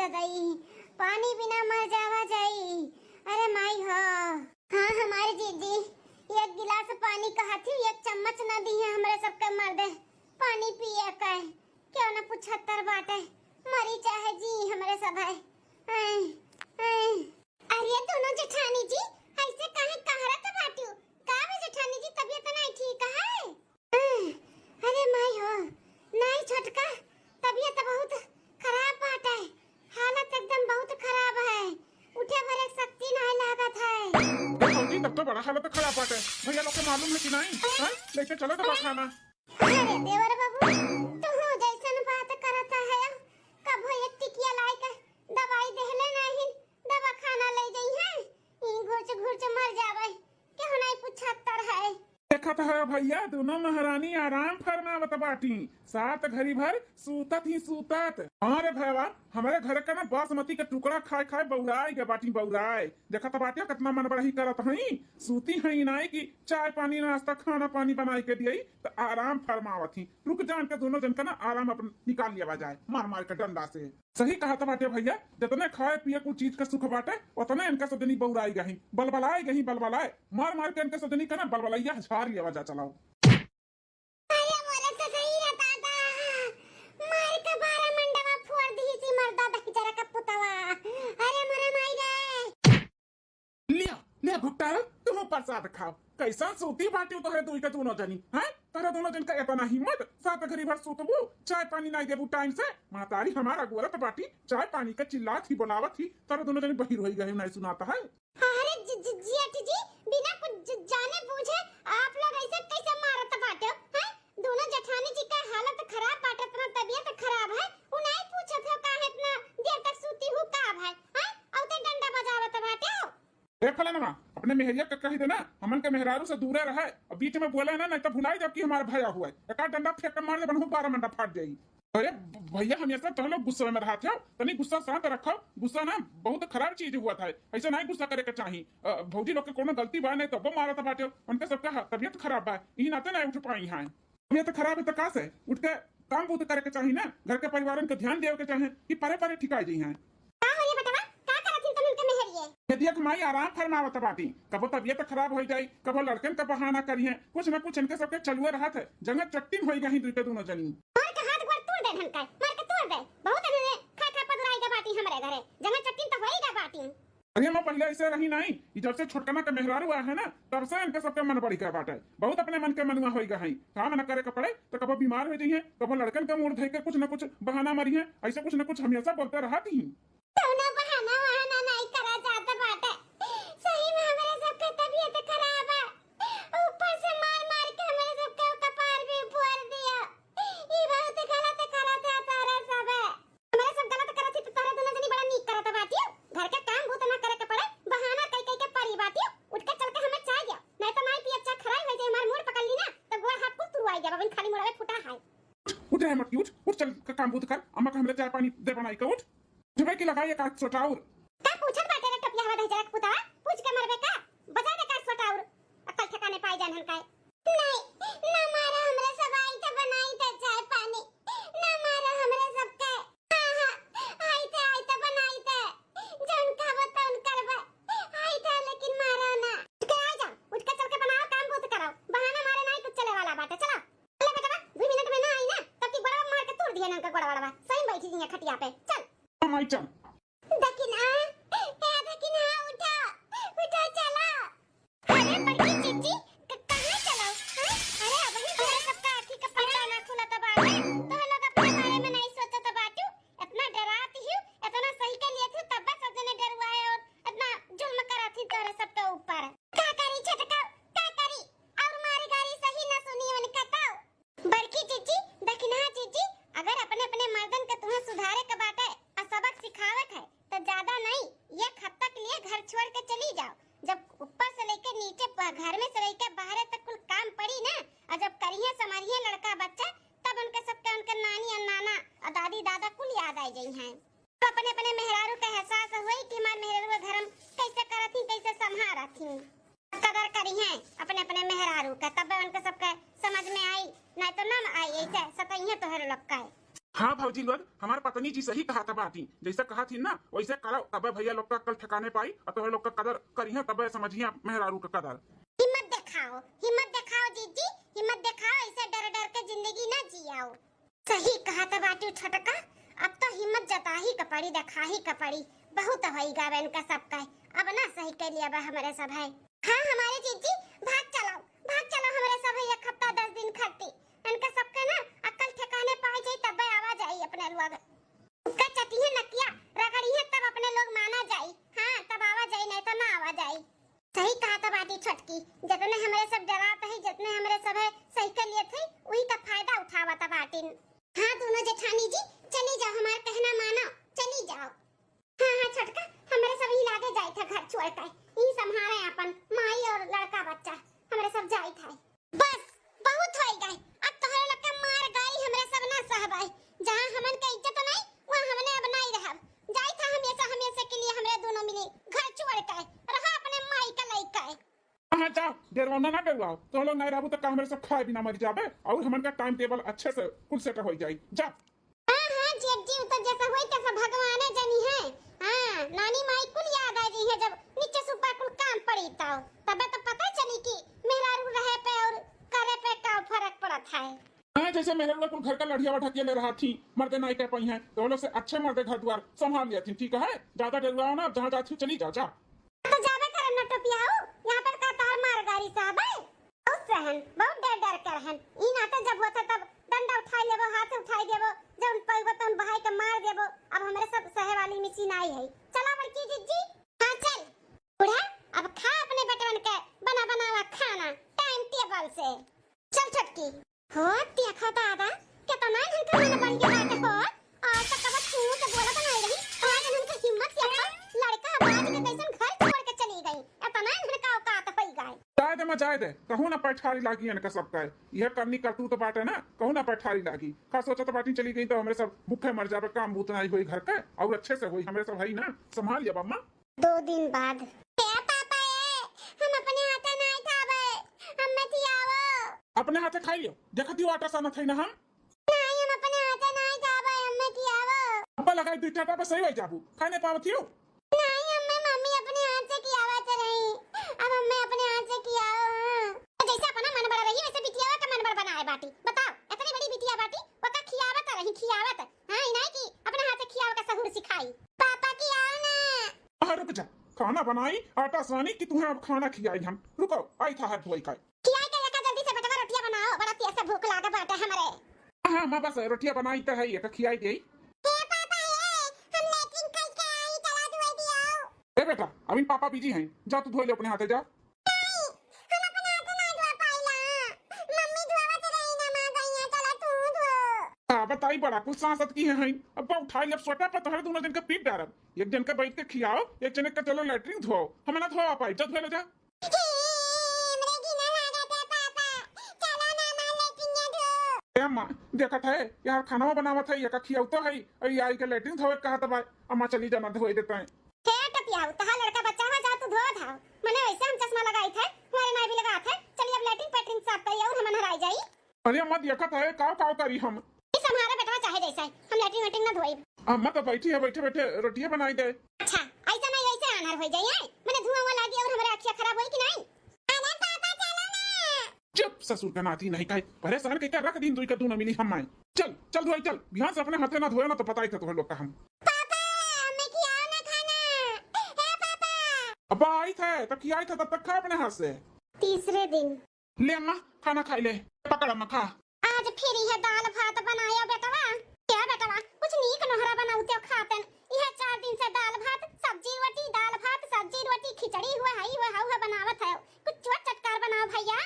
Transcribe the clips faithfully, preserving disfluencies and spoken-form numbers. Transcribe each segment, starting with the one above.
दई, पानी बिना मर जावा जाई। अरे माई हो। हाँ, हमारे जीजी, एक गिलास पानी कहत ही, एक चम्मच ना दी है हमरे सबके मर्दे पानी पिए के। क्यों ना पुछत्तर बाटे, मरी चाहे जी हमरे सब है। ऐं, ऐं। अरे दोनों जेठानी जी, ऐसे काहे कहरत बाटियो? का बे जेठानी जी, तबियत नहीं ठीक है? अरे माई हो, नाई छोटका, तबियत बहुत खराब बाटे, हालत एकदम बहुत खराब है, उठे भरे शक्ति नाई लागत है। ए भौजी, तब तो बड़ा हालत खराब बाटे, भैया लोग के मालूम है कि नहीं? हैं? लेके चलो दवाखाना। अरे देवर बाबू, तू जैसन बात करत है, कभो एक टिकिया लाई के दवाई देहले नहीं, दवाखाना ले जाई है, ई घुच घुच मर जावे, केहू नहीं पुछत्तर है। देखत है भैया, दोनों महारानी आराम फरमावत बाटी, सात घड़ी भर सूतत ही सूतत। हाँ रे भैया, हमरे घर का ना बासमती के टुकड़ा खाए खाए बौराए गए बाटी, बौराए। देखत बाटे कितना मन बड़ही करत हई, सूती हई नाई कि चाय पानी नाश्ता खाना पानी बनाई के दियई, त आराम फरमावत ही। रुक जान के दोनों जन का ना आराम अपन निकाल लिया जाए मार मार के डंडा से। सही कहत बाटे भैया, जितने खाए पिए कुल चीज के सुख बाटे, उतने इनका सब जनी बौराई गही, बलबलाए गही, बलबलाए, मार मार के इनका सब जनी का ना बलबलैया झार लिया जा चलाओ। अरे मोरे ससुर रे दादा, मार के बारह मंडवा फोड़ दी सी मर्दा, दहिजरा का पुतवा। अरे मोरे माई रे। लिया, लिया घुट्टा, तुहू प्रसाद खाओ। कैसन सूती बाटी तोहरे दुई के दोनों जनी, हैं? तोहरे दोनों जन का इतना हिम्मत, सात घड़ी भर सूतबू, चाय पानी नाई देबू टाइम से। महतारी हमार अगोरत बाटी, चाय पानी का चिल्लात ही बोलावत ही, तोहरे दोनों जनी बहिर होई गए, नाई सुनाता है। अरे जि-, जि-, जेठ जी, बिना कुछ ज-, जाने बूझे आप लोग ऐसे कैसे मारत बाटे, हैं? दोनों जेठानी जी का हालत खराब बाटे, इतना तबियत खराब है, उ नाई पूछत हो काहे इतना देर तक सूती हूँ का भाई, हैं? औते डंडा बजावत बाटे हो। ए फलानवा, अपने मेहरिया के कही देना, हमन के मेहरारू से दूरे रहे, और बीच में बोले ना, नहीं तो भुलाई जब कि हमारा भया हुआ है। एक आध डंडा फेंक के मार दे, बनहु बारह मंडा फाट जाई। अरे भैया, हमेशा तो लोग गुस्से में रहत हो, तनी गुस्सा शांत रखो। गुस्सा ना बहुत खराब चीज हुआ था, ऐसे नहीं गुस्सा करे के चाही। अ, भौजी लोग के कोनो गलती बा नहीं, तब मारत बाटे, उनके सबके ह-, तबियत खराब बा, यही नाते नहीं उठ पाई हैं। तबियत खराब है तो का से उठ के काम बूत करे के चाही ना, घर के परिवारन के ध्यान देवे के चाहे कि परे परे ठिकाई जई हैं। का हो रे बेटवा, का करत हिन तुम इनके मेहरिए? ये देख माई, आराम फरमावत बाटी, कबो तबियत खराब हो जाई, कबो लड़कन का बहाना करिए, कुछ न कुछ इनके सबके चलुए रहत है। जंगल चट्टिन होई गई दुई के दोनों जनी। मार के हाथ गोड़ तोड़ दे ढंग का, मार के तोड़ दे। बहुत इन्होंने खा खा पदुराई के बाटी हमरे घरे, जंगल चट्टिन तो होई गए बाटी। अरे माँ, पहले ऐसे रही नहीं, ई जब से छोटकना के मेहरारू आए है ना, तब से इनके सबके मन बढ़ गया बाटे। बहुत अपने मन के मनुआ होई गए हैं, काम न करे के पड़े तो कबो बीमार हो जाइए, कबो लड़कन के मूड धई के कुछ न कुछ बहाना मारिए, ऐसे कुछ न कुछ हमेशा बोलते रहत ही। कौनो बहाना वहाना नहीं करा जात बाटे। सही में हमरे सबके तबियत खराब है, ऊपर से मार मार के हमरे सबके कपार भी फोड़ दिया। ई बहुत गलत करत है तारे सबे। हमरे सब गलत करत ही तो तारे दोनों जनी बड़ा नीक करत बाटियो। घर के काम भूत ना करे के पड़े, बहाना कई कई के परी बाटियो। उठ के चल के हमें चाय दिया, नहीं तो माई पियत चाय खराई हो जाए, हमार मूड पकड़ ली ना तो गोड़ हाथ कुल तुरवाई जाए, अबहिन खाली मुड़वे फुटा है। उठ रे मटकी, उठ, उठ, चल के काम बूत कर, अम्मा का हमरे चाय पानी दे बनाई के, उठ। उठबे की लगाई एक आध सोटा और। का पूछत बाटे रे टपिया हवा दहिजरा के पुतवा, पूछ के मरबे का? बजा दे का सोटा और, अक्कल ठिकाने पाई जान हन काय। नहीं, ना मारा हमरे सब आई त बनाई त चाय पानी, ना मारा हमरे सबके। हाँ, हाँ, आई त, आई त बनाई त, जौन कहबो तौन करबे, आई त लेकिन मारा ना। उठ के आ जा, उठ के चल के बनाओ, काम बूत करो, बहाना मारे नहीं कुछ चले वाला बाटे, चला। अरे बेटवा, दू मिनट में ना आई ना, तब की गोड़वा मार के तोड़ दिए ना उनका गोड़वा, सही में बैठी जी खटिया पे। चल। हाँ माई, चल। दखिना, ए दखिना, उठा, उठा, चला। अरे बड़की जीजी, क-, कहाँ चला? हाँ? अरे अबही तोरे सबका आँखी का पट्टा ना खुलत बाटे। तोहे लोग अपने बारे में नहीं सोचत बाटू। इतना डरात ही, इतना सही के लिए थी, तब सब जने डरुआए और इतना जुल्म करत ही तोरे सबके ऊपर। का करी छोटका, का करी? और मारी गारी सही ना सुनी उनका तो। बड़की जीजी, दखिनहा जीजी, अगर अपने अपने मर्दन के तुहें सुधारे के बाटे आ सबक सिखावे के है, तो ज्यादा नहीं, एक हफ्ता के लिए घर छोड़ के चली जाओ। जब ऊपर से लेके नीचे प-, घर में से लेके बाहरे तक कुल काम पड़ी ना, और जब करिए संभालिए लड़का बच्चा, तब उनके सबके उनके नानी और नाना और दादी दादा कुल याद आ जाई हैं। तो अपने अपने मेहरारू के एहसास होई कि हमार मेहरारू के घर में कैसे करत ही, कैसे संभारत ही। कदर करी हैं अपने अपने मेहरारू के, तब उनके सबके समझ में आई, नहीं तो ना आई, ऐसे सतइहे तोहरे लोग का। हाँ भौजी लोग, हमार पत्नी जी सही कहत बाटी, जैसे कहत ही ना वैसे करो, तबे भैया लोग का अक्ल ठिकाने पाई और तोहरे लोग का कदर करिहे, तबे समझिहे मेहरारू का कदर। हिम्मत देखाओ, हिम्मत देखाओ जीजी, हिम्मत देखाओ, ऐसे डर डर के जिंदगी ना जियाओ। सही कहत बाटू छोटका, अब तो हिम्मत जताही क पड़ी, देखाही क पड़ी। बहुत होई गवा इनका सब का, अब ना सही के लिए बा हमरे सब है। हाँ हमारे जीजी, भाग चलो, भाग चलो हमरे सब है, एक हफ्ता दस दिन खाती। इनका सबका ना अक्ल ठिकाने पाई जाई, तब्बे आवा जाई अपने लोग। उनका चटिहे नकिया, रगड़िहे तब अपने लोग माना जाई। हाँ तब आवा जाई, नहीं तो ना आवा जाई। सही कहत बाटी छोटकी, जितने हमरे सब डरात है, जितने हमरे सब है सही के लिए थे, वही का फायदा उठावत बाटिन। हाँ दोनों जेठानी जी, चली जाओ, हमार कहना मानो, चली जाओ। हाँ हाँ छोटका, हमरे सब ही लागे जाइत है घर छोड़ के, ई संभारे अपन माई और लड़का बच्चा, हमरे सब जाइत है। बस बहुत होई गए, अब तोहरे लोग के मार गारी हमरे सब ना सहबै। जहाँ हमन के इज्जत नहीं, वहाँ हमने अब नहीं रहब। जाइत है हमेशा हमेशा के लिए हमरे दोनों मिली घर छोड़ के, रहा अपने माई का लइका। हाँ, हाँ, जाओ, डेरवाओ ना, ना डेरवाओ। तो लोग नहीं रहबू तो का हमरे सब खाए बिना मर जाबे? और हमन का टाइम टेबल अच्छे से कुल सेट हो जाई। जा। हाँ, हाँ, जेठ जी, उ तो जैसा होई तैसा भगवाने जनी है। हाँ, नानी माई कुल याद आ जाई है, जब नीचे से ऊपर कुल काम पड़ी तो। तबे तो पता चली कि मेहरारू रहे पे और करे पे का फर्क पड़त है। हाँ, जैसे मेहरारू कुल घर का लड़िया ढकिया ले रहा थी, मर्दे नाई कह पाई हैं, तो वो लोग से अच्छे मर्दे घर द्वार संभाल लिया थी, ठीक है? ज्यादा डेरवाओ ना, जहाँ जाती हो चली जाओ, जा। तो जाबे करम ना टोपियाऊ, यहाँ पर का तार मार गारी साहब है। बहुत सहन, बहुत डर डर कर हन। ई नाते जब होता तब डंडा उठाई लेबो, हाथ उठाई देबो, जब उन पैबो तो उन बहाई के मार देबो। अब हमरे सब सहे वाली मशीन आई है। चला बड़की जिज्जी। हाँ चल। बूढ़ा, अब खा अपने बेटवन के बना बनावा खाना टाइम टेबल से। चल छोटकी। हो, देखो दादा, केतना इनका मन बन के बाटे हो। आज तक कबो छू के बोलत नहीं रही, आज इनका हिम्मत देखो, लड़का बाज के कैसन घर छोड़ के चली गई, एतना इनका औकात होई गए। जाए दे, मैं जाए दे, कहूँ ना पैठारी लागी इनका सबका। यह करनी करतूत बाटे ना, कहूँ ना पैठारी लागी। का सोचत बाटी चली गई तो हमरे सब भूखे मर जाबे, काम बूत नहीं होई घर के, और अच्छे से होई, हमरे सब है ना, संभाल लेब अम्मा। दो दिन बाद। ए पापा ए, हम अपने हाथे नाई खाबे, हमें खियावो। अपने हाथे खाई लियो, देखत ही आटा सानत है ना हम। नहीं, हम अपने हाथे नाई खाबे, हमें खियावो। अब्बा लगाई दुई चाटा पे सही हो जाबू, खाए नहीं पावत हियो। नहीं, हमें मम्मी अपने हाथ से खियावत रही, अब हमें अपने हाथ से खियाओ। हाँ। तो जैसे अपना मन बड़ा रही वैसे बिटिया का मन बड़ा बनाए बाटी। बताओ, इतनी बड़ी बिटिया बाटी, ओका खियावत रही, खियावत। हाँ, ई नहीं कि अपने हाथ से खियावे का सहूर सिखाई। पापा खियाओ ना। हाँ, रुक जा, खाना बनाई, आटा सानी कि तुहें अब खाना खियाई हम। रुको, आई था हाथ धोई का। खियाई के लेकर जल्दी से बेटवा रोटियां बनाओ, बड़ा तेज से भूख लागे बाटे हमरे। हाँ, माँ बस रोटियां बनाई तो है, एक खियाई दे। ए पापा ए, हम लेटरिन करके आई, चला धोई दियो। ए बेटा, अभी पापा बिजी हैं, जा तू धोई ले अपने हाथे जा। नहीं, हम अपने हाथे नहीं धो पाइला। मम्मी धोवत रही ना, माँ गई है, चला तू धो। का बताई बड़ा कुछ सांसत की है, हैं। अब उठाई ले, अब सोटा पर तोहरे दोनों जन के पीट डारब। एक जन के बैठ के खियाओ, एक जन के चलो लेटरिन धो। हम ना धो पाई, जा धो ले जा। हे, हमरे घिना लागत है पापा, चला ना माँ लेटरिन धो। ए माँ, देखत है यार, खाना बनावत है, एक खियाओ तो है, और ये आई के लेटरिन धोए कहत बा, अम्मा चली जाना धोए देते हैं। हे टपियाऊ, तहार लड़का बच्चा हुआ, जा तू धो धाव। मने वैसे हम चश्मा लगाई थे, हमारे नाई भी लगा थे। चलिए अब लेटरिन पेटरिन साफ करिए और हम नहराई जाई। अरे अम्मा देखत है, काव काव करी हम। इस हमारा बेटवा चाहे जैसा है, हम लेटरिन वेटरिन ना धोई। अम्मा तो बैठी है, बैठे बैठे रोटियां बनाई दे। अच्छा, ऐसा नहीं ऐसे आनर हो जाई है, मने धुआं हुआ लागी और हमारे अखिया खराब होई कि नहीं? अरे पापा चलो ना। चुप, ससुर का नाती नहीं कहे, परेशान कह के रख दिन दुई का दूना मिली हम आए। चल, चल धोई चल, बिहान से अपने हाथे ना धोए ना तो पता ही था तुम्हें लोग का हम। पापा, मैं खियाओ ना खाना। हे पापा। अब आई था, तब खियाई था, तब तक खा अपने हाथ से। तीसरे दिन। ले अम्मा, खाना खाई ले। पकड़ अम्मा, खा। आज फिर यह दाल भात बनाया बेटवा। क्या बेटवा, कुछ नीक नोहरा बनाउते खातन। यह चार दिन से दाल भात, सब्जी रोटी, दाल भात, सब्जी रोटी, खिचड़ी हुआ, हई हुआ, हऊ हुआ बनावत है। कुछ चोट चटकार बनाओ भैया।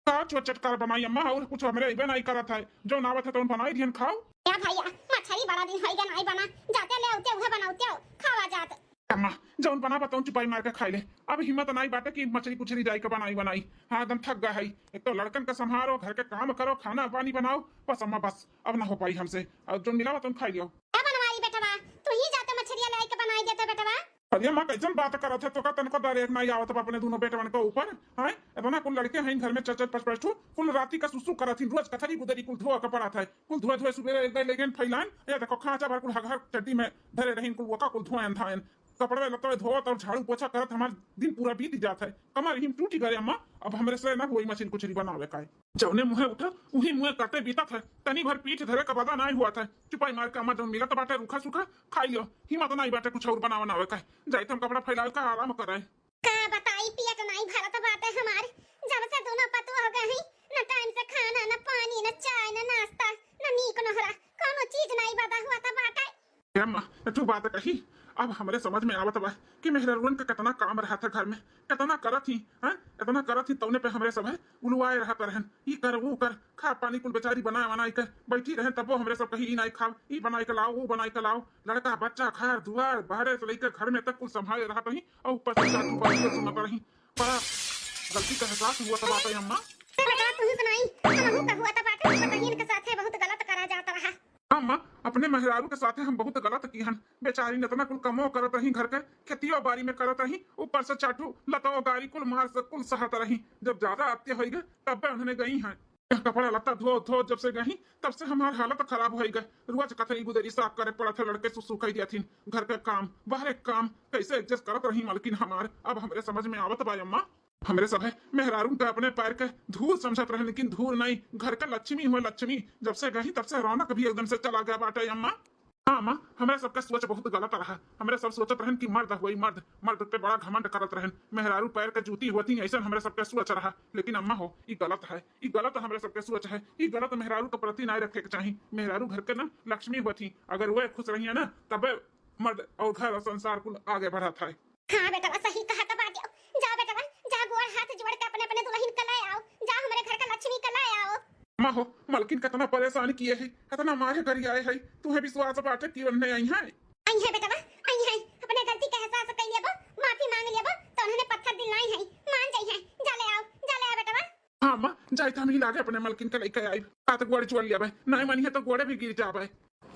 का चोट चटकार बनाई अम्मा, और कुछ हमरे अइबे नहीं करत है। जौन आवत है तौन बनाई दिहन खाओ। या भैया, मछरी बड़ा दिन होई गया नहीं बना, जाते ले आउते उहे बनाउते हो, खावा जात। अम्मा, जौन बना बताऊं चुपाई मार के खाई ले। अब हिम्मत नहीं बाटे कि मछरी कुछरी जाई के बनाई बनाई। हाँ, एकदम थक गया है। एक तो लड़कन का संभारो, घर के काम करो, खाना पानी बनाओ, बस अम्मा बस, अब ना हो पाई हमसे। और जौन मिला बताऊं खाई लियो। क्या बनवाई बेटवा, तू ही जाते मछरिया लाई के बनाई देते बेटवा। अरे अम्मा, कैसन बात करत है? तोका तनको दरेक नाई आवत बा अपने दुनो बेटवन के ऊपर, हैं? इतना कुल लड़के हैं घर में, चार चार पाँच पाँच ठो, कुल राती का सुसु करत ही, रोज कथरी गुदरी कुल धोआ के पड़त है, कुल धोए धोए सुबेरे एक बार लेगेन फैलान, ये देखो खांचा भर कुल हगहर चड्डी में धरे रहीन कुल, वका कुल धोएन धाएन, कपड़वे लत्तवे धोवत और झाड़ू पोछा करत हमार दिन पूरा बीत जात है। कमर हिम टूटी गए अम्मा, अब हमरे से ना होई मशीन कुचरी बनावे का है। जौने मुँहे उठा, उही मुँहे काटे बीतत है। तनी भर पीठ धरे का बदा नाई हुआ था। चुपाई मार के अम्मा जौन मिलत बाटे रूखा सूखा, खाई लो। हिम्मत नाई बाटे कुछ और बनावे नावे का है। जाइत हम कपड़ा फैलावे का आराम करे। का बताई, पेट नाई भरत बाटे हमार। जब से दोनों पतोह हो गए हैं, न टाइम से खाना, न पानी, न चाय, न नाश्ता, न नीक नोहरा, कौनो चीज नाई बदा हुआ था बाटे। ए अम्मा, तू बात कही, अब हमरे समझ में आवत बा कि मेहरारुअन के कितना काम रहत है घर में, कितना करत ही, हैं? इतना करत ही, तौने पे हमरे सब है उलवाए रहत रहन, ई कर, वो कर, खा पानी कुल बेचारी बनाए बनाए के बैठी रहन, तबो हमरे सब कही, ई नाई खाव, ई बनाए के लाओ, वो बनाए के लाओ, लड़का बच्चा, घर दुआर, बाहरे से लेके घर में तक कुल संभाले रहत रही, और ऊपर से चाटू पानी के सुनत रही। बड़ा गलती का एहसास हुआ था बात है अम्मा। बेटा, तू ही सुनाई, हमहू का हुआ था बात है, पता ही इनके साथ है, बहुत गलत करा जाता रहा। हाँ माँ, अपने मेहरारू के साथे हम बहुत गलत किहन। बेचारी नतना कुल कमो करत रही, घर के खेतियो बारी में करत रही, ऊपर से चाटू लतवा गारी कुल मार से कुल सहत रही। जब ज्यादा आते होइगे, तब उन्होंने गई हैं। यह कपड़ा लत्ता धो धो जब से गई, तब से हमार हालत खराब होइगे। रोज कथरी गुदरी साफ करे पड़त है, लड़के सुसु कई दियाथिन। घर के काम, बाहरे के काम, कैसे एडजस्ट करत रही मलकिन हमार, अब हमरे समझ में आवत बा अम्मा। हमरे सभे मेहरारून के अपने पैर के धूर समझत रहे, लेकिन धूर नहीं, घर के लक्ष्मी हुए लक्ष्मी। जब से गही तब से रौनक भी एकदम से चला गया बाटे अम्मा। हाँ अम्मा, हमरे सबके सोच बहुत गलत रहा। हमरे सब सोचत रहन कि मर्द हुई मर्द, मर्द पे बड़ा घमंड करत रहन, मेहरारू पैर के जूती होती ऐसन हमरे सबके सोच रहा। लेकिन अम्मा हो, ई गलत है, ई गलत हमरे सबके सोच है, ई गलत मेहरारू के प्रति नाय रखे के चाही। मेहरारू घर के ना लक्ष्मी होती, अगर वह खुश रही है ना तबे मर्द और घर और संसार कुल आगे बढ़त है। हाँ बेटवा, सही कहत बाट्यो। जा बेटवा, जा गोड़ हाथ जोड़ के अपने अपने दुल्हन के ले आओ, जा हमरे घर का लक्ष्मी के ले आओ। अम्मा हो, मलकिन कितना परेशान किए है, कितना मारे गरियाए है, तुहे विश्वास बाटे कि उन्हें आई है? आई है बेटवा, आई है। अपने गलती के एहसास कर लेबो, माफी मांग लेबो, तो उन्होंने पत्थर दिल नहीं है, मान जाई है। जा ले आओ, जा ले आओ बेटवा। हाँ अम्मा, जाइत हम ही लागे अपने मलकिन के लेके आई। का तो गोड़ जोड़ लेबे, नहीं मानी है तो गोड़े भी गिर जाबे।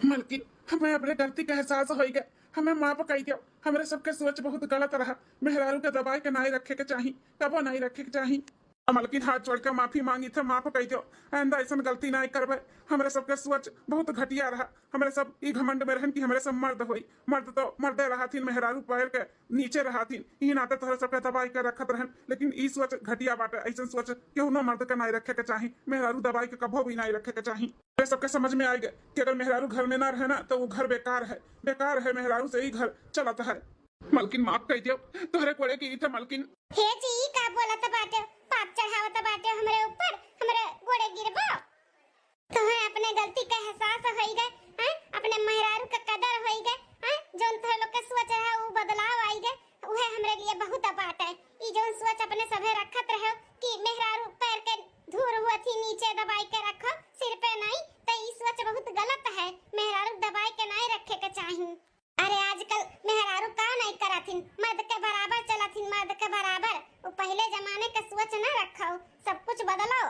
मलकिन, हमें अपने गलती का एहसास होइगे, हमें माफ कई दियो। हमरे सबके सोच बहुत गलत रहा। मेहरारू के दबाए के नाई रखे के चाही, कबो नाई रखे के चाही। मलकिन, हाथ जोड़ के माफी मांगी थे, माफ कई दियो। आइंदा ऐसन गलती नाई करबे। हमरे सबके सोच बहुत घटिया रहा। हमरे सब ई घमंड में रहन कि हमरे सब मर्द होई। मर्द तो मर्दे रहथिन, मेहरारू पैर के नीचे रहथिन, ई नाते तोहरे सबके दबाई के रखत रहन, लेकिन ई सोच घटिया बाटे। ऐसन सोच केहूनो मर्द के नाई रखे के चाही, मेहरारू दबाई के कभो भी नाई रखे के चाही। तोहरे सबके समझ में आइगे कि अगर मेहरारू घर में ना रहे ना, तो वो घर बेकार है, बेकार है, मेहरारू से ही घर चलत है। मलकिन, माफ कर दियो, तोहरे गोड़े गिरी थे मलकिन। हे जी, ई का बोलत बाटे, पाप चढ़ावत बाटे हमरे ऊपर, हमरे गोड़े गिरबो? तोहे अपने गलती का एहसास होइगे, हैं? अपने मेहरारू का कदर होइगे, हैं? जौन तोहे लोग के सोच रहा, उ बदलाव आइगे, उहे हमरे लिए बहुत बात है। ई जौन सोच अपने सभे रखत रहो कि मेहरारू पैर के धूर हुआ थी नीचे दबाई के रखो, सिर पे नहीं, तो ई सोच बहुत गलत है। मेहरारू दबाई के नहीं रखे के चाही। अरे आजकल मेहरारू का नहीं करथिन, मर्द के बराबर चलथिन, मर्द के बराबर। वो पहले जमाने का सोच न रखो, सब कुछ बदलो।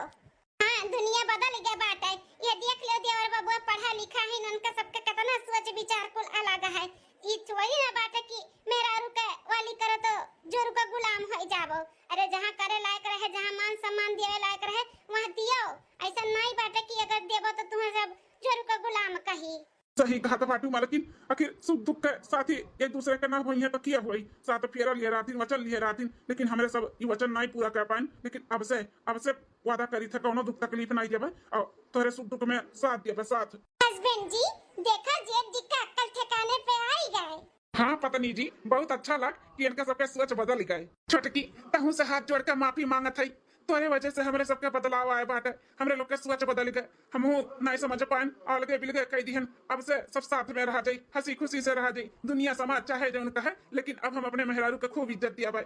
हाँ, दुनिया बदल गया बाटे। ये देख लो, देवर बबुआ पढ़ा लिखा है, उनका सबके कितना सोच विचार कुल अलग है। ई थोड़ी ना बाटे कि मेहरारू के वाली करो तो जोरू का गुलाम हो जाबो। अरे, जहाँ करे लायक रहे, जहाँ मान सम्मान देवे लायक रहे, वहाँ दियो। ऐसा नहीं बाटे कि अगर देबो तो तुम्हें सब जोरू का गुलाम कही। सही कहत बाटू मालकिन, आखिर सुख दुख के साथी एक दूसरे के ना होई है तो किया होई? साथ फेरा लिए रहतिन, वचन लिए रहतिन, लेकिन हमरे सब ई वचन नहीं पूरा कर पाइन। लेकिन अब से, अब से वादा करी थे, कौनो दुख तकलीफ नहीं देबे और तोहरे सुख दुख में साथ देबे, साथ। हस्बैंड जी, देखा जेठ जी का अक्ल ठिकाने पे आई गए। हाँ पत्नी जी, बहुत अच्छा लग कि इनका सबके सोच बदल गए। छोटकी, तहू से हाथ जोड़ के माफी मांगत है, तोरे वजह से हमरे सबके बदलाव आए बाटे, हमरे लोग के सोच बदल गए, हमहू नहीं समझ पाएन, अलगे बिलगे कह दिहन। अब से सब साथ में रहा जाई, हंसी खुशी से रहा जाई, दुनिया समाज चाहे जौन कहे, लेकिन अब हम अपने मेहरारू के खूब इज्जत दिया भाई।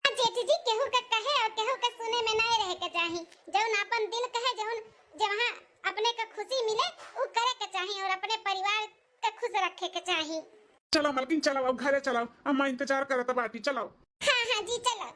जेठ जी, केहू के कहे और केहू के सुने में नहीं रहे के चाही, जौन अपन दिल कहे, जौन जहाँ अपने के खुशी मिले, उ करे के चाही और अपने परिवार के खुश रखे के चाही। चलो मलकिन, चलो अब घरे चलो, अम्मा इंतजार करत बाटी, चलो। हाँ हाँ जी, चलो।